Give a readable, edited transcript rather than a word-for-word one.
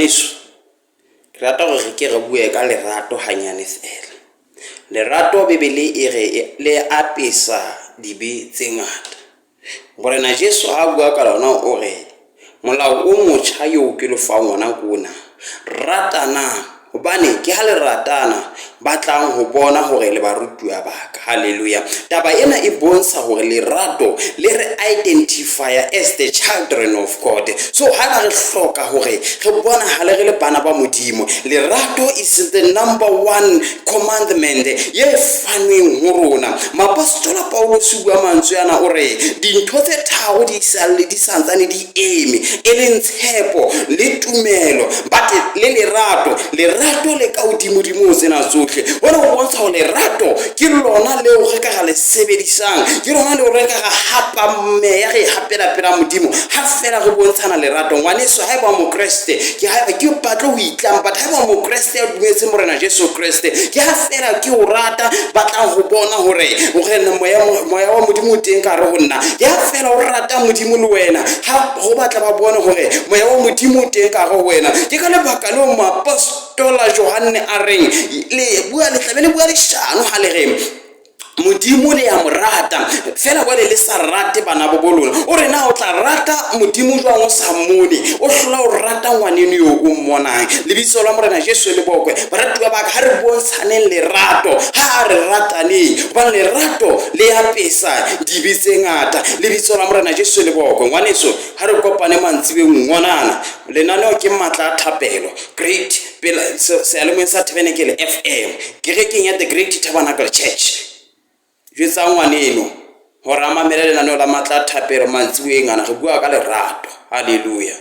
Ngwaneso, ke rata hore re ke re bue ka lerato hanyane feela. Lerato Bibele e re le apesa dibe tse ngata. Morena Jesu ha a bua ka lona o re, Molao o motjha eo ke lo fang ona ke ona, ratanang, hobane ke ha le ratana ba tlang ho bona hore le barutuwa ba ka. Hallelujah. Taba ena e bontsha hore lerato le re identify as the children of God. So ha re hloka hore re bonahale re le bana ba Modimo, lerato is the number one commandment ye fanweng ho rona. Moapostola Paulus o bua mantswe ana o re dintho tse tharo di salle di santsane di eme, e leng tshepo le tumelo but le lerato. Lerato le ka hodimodimo ho tsena tsohle. Hona ho bontsha hore lerato ke lona leo re ka ra le sebedisang, ke lona leo re ka ra hapang meya re e hapela pela Modimo ha feela re bontshana lerato. Ngwaneso, haeba o Mokreste, ke haeba ke batle ho itlama, but haeba o Mokreste ya dumetse Morena Jesu Kreste, ke ha feela ke o rata, batlang ho bona hore Morena moya moya wa Modimo o teng ka hare ho nna. Ke ha feela o rata Modimo le wena, ha ho batla ba bone hore moya wa Modimo o teng ka hare ho wena. Ke ka lebaka leo moapostola Johanne a reng le bua le tlabe le bua leshano ha le re Modimo le ya mo rata fela jwale le sa rate bana bo bo lona. O re na o tla rata Modimo jwang o sa mmone, o hlola o rata ngwaneno eo o mmonang. Lebitso la Morena Jesu le bokwe. Baratuwa ba ka, ha re bontshaneng lerato, ha re rataneng, hobane lerato le apesa dibe tse ngata. Lebitso la Morena Jesu le bokwe. Ngwaneso, ha re kopane mantsibeng ngwanana. Lenaneo ke Matla a Thapelo, Great pela seyalemoyeng sa Tabernacle FM, kerekeng ya The Great Tabernacle Church. Jwetsa ngwaneno hore a mamele lenaneo la Matla a Thapelo mantsiboyeng ana. Re bua ka lerato. Hallelujah.